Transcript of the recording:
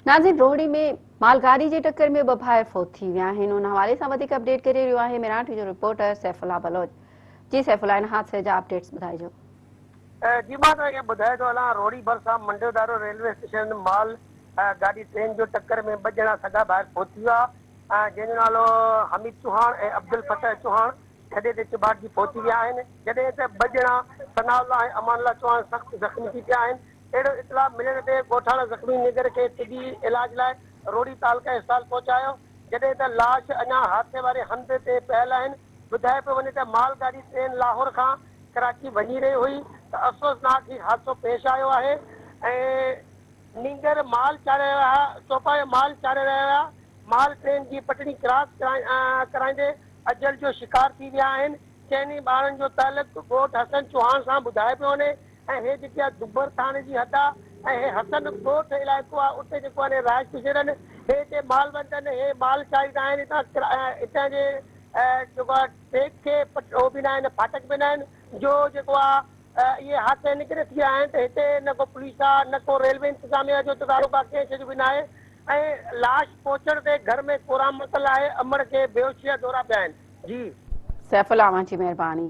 ناظرين روهڙي ۾ مال گاڏي جي ٽڪر ۾ ٻه ڀائر فوت ٿي ويا آهن ان حوالي سان وڌيڪ اپڊيٽ ڪري رهيو آهي ميران ٽي جو رپورٽر سيف الله بلوچ جي سيف الله ان حادثي جا اپڊيٽس ٻڌائجو. جي مان توهان کي ٻڌائي ٿو هلان روهڙي ڀرسان منڊيو دارو ريلوي اسٽيشن مال گاڏي ٽرين جو ٽڪر ۾ ٻه ڄڻا سڳا ڀائر فوت ٿي ويا جنهن جو نالو حميد چوهاڻ ۽ عبدالفتح چوهاڻ ٿڏي تي چٻاٽجي فوت ٿي ويا آهن جڏهن ته ٻه ڄڻا ثناء الله ۽ امان الله چوهاڻ سخت زخمي ٿي پيا آهن اهڙو اطلاع ملڻ تي ڳوٺاڻا زخمي نينگر کي طبي علاج لاء روهڙي تعلقه اسپتال پهچايو، جڏهن ته لاش اڃا حادثي واري هنڌ تي پيل آهن، ٻڌايو پيو وڃي ته مال گاڏي ٽرين لاهور کان ڪراچي وڃي رهي هئي ته افسوسناڪ هي حادثو پيش آيو آهي ۽ نينگر مال چاري رهيا هئا چوپايو مال چاري رهيا هيا مال ٽرين جي پٽڙي ڪراس ڪرائيندي اجل جو شڪار ٿي ويا آهن، چئني ٻارن جو تعلق ڳوٺ حسن چوهاڻ سان ٻڌايو پيو وڃي. ۽ هي جيڪي آ دبر ٿاڻي جي حد آ ۽ هي حسن ڳوٺ علائقو آ اتي جيڪو آ رهائش پذير آهن هي هتي مال وند آهن هي مال چاريندا آهن هتان هتان جي جيڪو آ ٽريڪ کي هو به نه آهن ڦاٽڪ به نه آهن جو جيڪو آ اهي حادثا ان ڪري ٿي ويا آهن ته هتي نه ڪو پوليس آ نه ڪو ريلوي انتظاميا جو تدارڪ آ ڪنهن شيء جو به نه آهي ۽ لاش پهچڻ تي گهر ۾ ڪورام متل آهي امڙ کي بيهوشي جا دورا پيا آهن جي. سيف الله اوهان جي مهرباني.